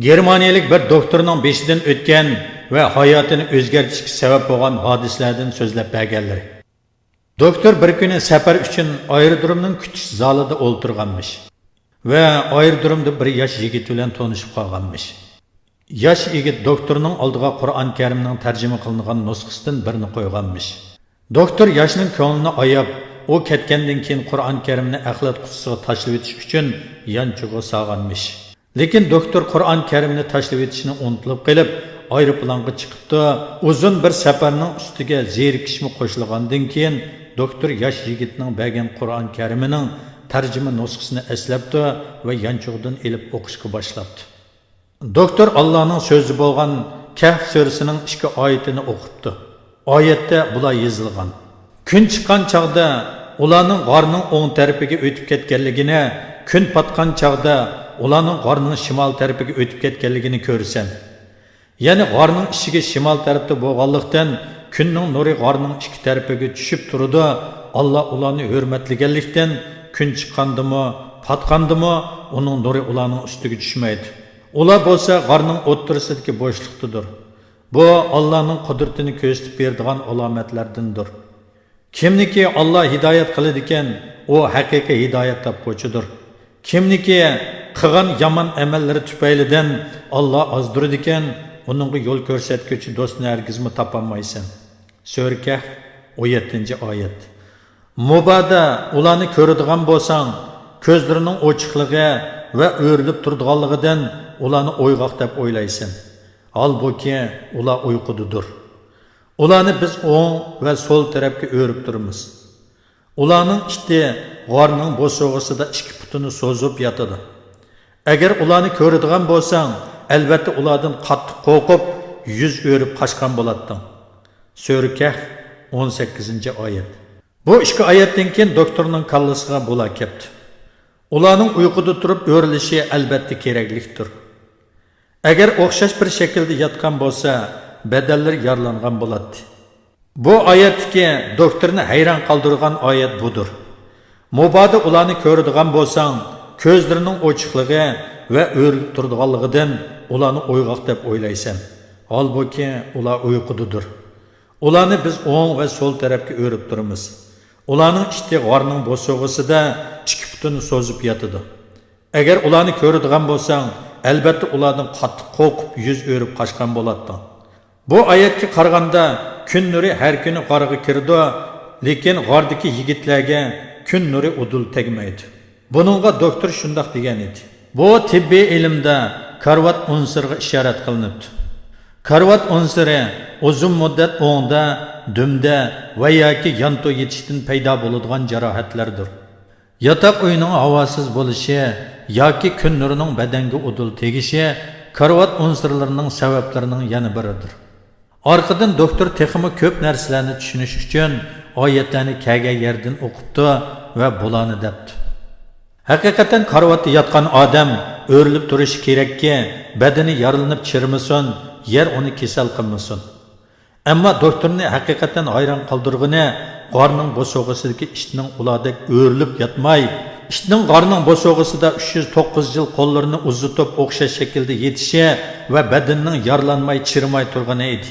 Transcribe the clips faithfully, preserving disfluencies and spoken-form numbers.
گېرمانىيەلىك بىر دوكتورنىڭ بېشىدىن ئۆتكەن ۋە ھاياتىنى ئۆزگەرتىشكە سەۋەب بولغان ھادىسىلەردىن سۆزلەپ بەرگەنلىرى. دوكتور بىر كۈنى سەپەر ئۈچۈن ئايرودرومنىڭ كۈتۈش زالىدا ئولتۇرغانمىش ۋە ئايرودرومدا بىر ياش يىگىت بىلەن تونۇشۇپ قالغانمىش. ياش يىگىت دوكتورنىڭ ئالدىغا قۇرئان كەرىمنىڭ تەرجىمە قىلىنغان نۇسخىسىدىن بىرنى قويغانمىش. دوكتور ياشنىڭ كۆڭلىنى ئاياپ، ئۇ كەتكەندىن كېيىن قۇرئان كەرىمنى ئەخلەت قۇتىسىغا تاشلىۋېتىش ئۈچۈن يانچۇقىغا سالغانمىش. لېكىن دوكتور قۇرئان كەرىمنى تاشلىۋېتىشنى ئۇنتۇلۇپ قېلىپ، ئايروپىلانغا چىقىپتۇ. ئۇزۇن بىر سەپەرنىڭ ئۈستىگە زېرىكىشمۇ قوشۇلغاندىن كېيىن، دوكتور ياش يىگىتنىڭ بەرگەن قۇرئان كەرىمىنىڭ تەرجىمە نۇسخىسىنى ئەسلەپتۇ ۋە يانچۇقىدىن ئېلىپ ئوقۇشقا باشلاپتۇ. دوكتور ئاللانىڭ سۆزى بولغان كەھف سۈرىسىنىڭ ئىككى ئايىتىنى ئوقۇپتۇ. ئايەتتە بۇلار يېزىلغان: كۈن چىققان چاغدا ئۇلارنىڭ غارنىڭ ئوڭ تەرىپىگە ئۆتۈپ كەتكەنلىكىنى، كۈن پاتقان چاغدا ئۇلارنىڭ غارنىڭ شىمال تەرىپىگە ئۆتۈپ كەتكەنلىكىنى كۆرىسەن. يەنى غارنىڭ ئىشىكى شىمال تەرەپتە بولغانلىقتىن، كۈننىڭ نۇرى غارنىڭ ئىككى تەرىپىگە چۈشۈپ تۇرىدۇ. ئاللا ئۇلارنى ھۆرمەتلىگەنلىكتىن، كۈن چىققاندىمۇ، پاتقاندىمۇ ئۇنىڭ نۇرى ئۇلارنىڭ ئۈستىگە چۈشمەيدۇ. ئۇلار بولسا غارنىڭ ئوتتۇرىسىدىكى بوشلۇقتىدۇر. بۇ ئاللانىڭ قۇدرىتىنى كۆرسىتىپ بېرىدىغان ئالامەتلەردىندۇر. كىمنىكى ئاللا ھىدايەت قىلىدىكەن، ئۇ ھەقىقىي ھىدايەت تاپقۇچىدۇر. كىمنىكى قىلغان يامان ئەمەللىرى تۈپەيلىدىن ئاللا ئازدۇرىدىكەن، ئۇنىڭغا يول كۆرسەتكۈچى دوستنى ھەرگىزمۇ تاپالمايسەن. سۈرە كەھف، ئون يەتتىنچى ئايەت. مۇبادا ئۇلارنى كۆرىدىغان بولساڭ، كۆزلىرىنىڭ ئوچۇقلۇقى ۋە ئۆرۈلۈپ تۇرىدىغانلىقىدىن ئۇلارنى ئويغاق دەپ ئويلايسەن. ھالبۇكى، ئۇلار ئۇيقۇدىدۇر. ئۇلارنى بىز ئوڭ ۋە سول تەرەپكە ئۆرۈپ تۇرىمىز. ئۇلارنىڭ ئىتى غارنىڭ بوسۇغىسىدا ئىككى پۇتىنى سوزۇپ ياتىدۇ. ئەگەر ئۇلارنى كۆرىدىغان بولساڭ، ئەلۋەتتە ئۇلاردىن قاتتىق قورقۇپ، يۈز ئۆرۈپ قاچقان بولاتتىڭ. سۈرە كەھف، ئون سەككىزىنچى ئايەت. بۇ ئىككى ئايەتتىن كېيىن دوكتورنىڭ كاللىسىغا بۇلار كەپتۇ. ئۇلارنىڭ ئۇيقۇدا تۇرۇپ ئۆرۈلۈشى ئەلۋەتتە كېرەكلىكتۇر. ئەگەر ئوخشاش بىر شەكىلدە ياتقان بولسا، بەدەنلىرى يارىلانغان بولاتتى. بۇ ئايەتتىكى دوكتورنى ھەيران قالدۇرغان ئايەت بۇدۇر. مۇبادا ئۇلارنى كۆرىدىغان بولساڭ، كۆزلىرىنىڭ ئوچۇقلۇقى ۋە ئۆرۈلۈپ تۇرىدىغانلىقىدىن ئۇلارنى ئويغاق دەپ ئويلايسەن. ھالبۇكى، ئۇلار ئۇيقۇدىدۇر. ئۇلارنى بىز ئوڭ ۋە سول تەرەپكە ئۆرۈپ تۇرىمىز. ئۇلارنىڭ ئىتى غارنىڭ بوسۇغىسىدا ئىككى پۇتىنى سوزۇپ ياتىدۇ. ئەگەر ئۇلارنى كۆرىدىغان بولساڭ، ئەلۋەتتە ئۇلاردىن قاتتىق قورقۇپ، يۈز ئۆرۈپ قاچقان بولاتتىڭ. بۇ ئايەتكە قارىغاندا، كۈن نۇرى ھەر كۈنى غارغا كىرىدۇ، لېكىن غاردىكى يىگىتلەرگە كۈن نۇرى ئۇدۇل تەگمەيدۇ. بۇنىڭغا دوكتور شۇنداق دېگەن ئىدى: بۇ تېببىي ئىلىمدە كارىۋات ئۇنسۇرىغا ئىشارەت قىلىنىپتۇ. كارىۋات ئۇنسۇرى ئۇزۇن مۇددەت ئوڭدا، دۈمدە ۋە ياكى يانتۇ يېتىشتىن پەيدا بولىدىغان جاراھەتلەردۇر. ياتاق ئۆينىڭ ھاۋاسىز بولۇشى ياكى كۈن نۇرىنىڭ بەدەنگە ئۇدۇل تېگىشى كارىۋات ئۇنسۇرلىرىنىڭ سەۋەبلىرىنىڭ يەنە بىرىدۇر. ئارقىدىن دوكتور تېخىمۇ كۆپ نەرسىلەرنى چۈشىنىش ئۈچۈن ئايەتلەرنى كەلگەن يەردىن ئوقۇپتۇ ۋە بۇلارنى دەپتۇ: ھەقىقەتەن كارىۋاتتا ياتقان ئادەم ئۆرۈلۈپ تۇرۇشى كېرەككى، بەدىنى يارىلىنىپ چىرىمىسۇن، يەر ئۇنى كېسەل قىلمىسۇن. ئەمما دوكتورنى ھەقىقەتەن ھەيران قالدۇرغىنى، غارنىڭ بوسۇغىسىدىكى ئىتنىڭ ئۇلاردەك ئۆرۈلۈپ ياتماي، ئىتنىڭ غارنىڭ بوسۇغىسىدا ئۈچ يۈز توققۇز يىل قوللىرىنى ئۇزىتىپ ئوخشاش شەكىلدە يېتىشى ۋە بەدىنىنىڭ يارىلانماي، چىرىماي تۇرغىنى ئىدى.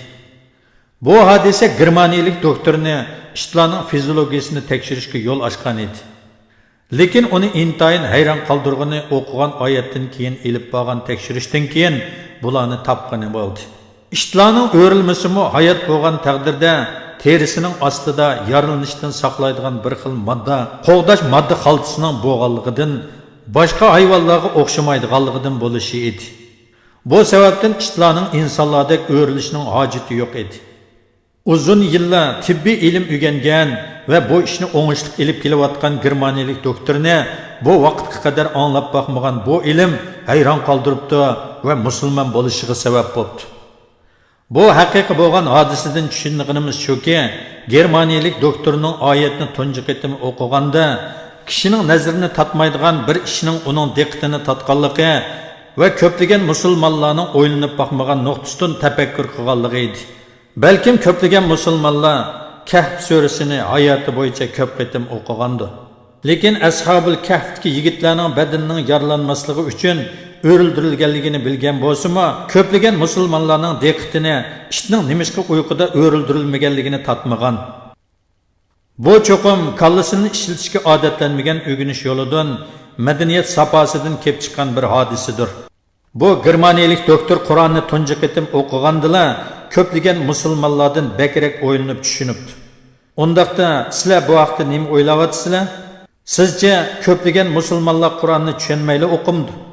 بۇ ھادىسە گېرمانىيەلىك دوكتورنى ئىتلارنىڭ فىزىولوگىيىسىنى تەكشۈرۈشكە يول ئاچقان ئىدى. لېكىن ئۇنى ئىنتايىن ھەيران قالدۇرغىنى، ئوقۇغان ئايەتتىن كېيىن ئېلىپ بارغان تەكشۈرۈشتىن كېيىن بۇلارنى تاپقىنى بولدى. ئىتلارنىڭ ئۆرۈلمىسىمۇ، ھايات بولغان تەقدىردە تېرىسىنىڭ ئاستىدا يارىلىنىشتىن ساقلايدىغان بىر خىل ماددا، قوغداش ماددا خالتىسىنىڭ بولغانلىقىدىن، باشقا ھايۋانلارغا ئوخشىمايدىغانلىقىدىن بولۇشى ئىدى. بۇ سەۋەبتىن ئىتلارنىڭ ئىنسانلاردەك ئۆرۈلۈشنىڭ ھاجىتى يوق ئىدى. ئۇزۇن يىللار تېببىي ئىلىم ئۆگەنگەن ۋە بۇ ئىشنى ئوڭۇشلۇق ئېلىپ كېلىۋاتقان گېرمانىيەلىك دوكتورنى بۇ ۋاقىتقا قەدەر ئاڭلاپ باقمىغان بۇ ئىلىم ھەيران قالدۇرۇپتۇ ۋە مۇسۇلمان بولۇشىغا سەۋەب بوپتۇ. بۇ ھەقىقىي بولغان ھادىسىدىن چۈشىنىدىغىنىمىز شۇكى، گېرمانىيەلىك دوكتورنىڭ ئايەتنى تۇنجى قېتىم ئوقۇغاندا، كىشىنىڭ نەزىرىنى تارتمايدىغان بىر ئىشنىڭ ئۇنىڭ دىققىتىنى تارتقانلىقى ۋە كۆپلىگەن مۇسۇلمانلارنىڭ ئويلىنىپ باقمىغان نۇقتىسىدىن تەپەككۇر قىلغانلىقى ئىدى. بەلكىم كۆپلىگەن مۇسۇلمانلار كەھف سۈرىسىنى ھاياتى بويىچە كۆپ قېتىم ئوقۇغاندۇ. لېكىن ئەسھابۇل كەھفتىكى يىگىتلەرنىڭ بەدىنىنىڭ يارىلانماسلىقى ئۈچۈن ئۆرۈلدۈرۈلگەنلىكىنى بىلگەن بولسىمۇ، كۆپلىگەن مۇسۇلمانلارنىڭ دىققىتىنى ئىتنىڭ نېمىشقا ئۇيقۇدا ئۆرۈلدۈرۈلمىگەنلىكىنى تارتمىغان. بۇ چوقۇم كاللىسىنى ئىشلىتىشكە ئادەتلەنمىگەن ئۆگىنىش يولىدىن، مەدەنىيەت ساپاسىدىن كېلىپ چىققان بىر ھادىسىدۇر. بۇ گېرمانىيەلىك دوكتور قۇرئاننى تۇنجى قېتىم ئوقۇغاندىلا، كۆپلىگەن مۇسۇلمانلاردىن بەكرەك ئويلىنىپ چۈشىنىپتۇ. ئۇنداقتا سىلەر بۇ ھەقتە نېمە ئويلاۋاتىسىلەر؟ سىزچە كۆپلىگەن مۇسۇلمانلار قۇرئاننى چۈشەنمەيلا ئوقۇمدۇ؟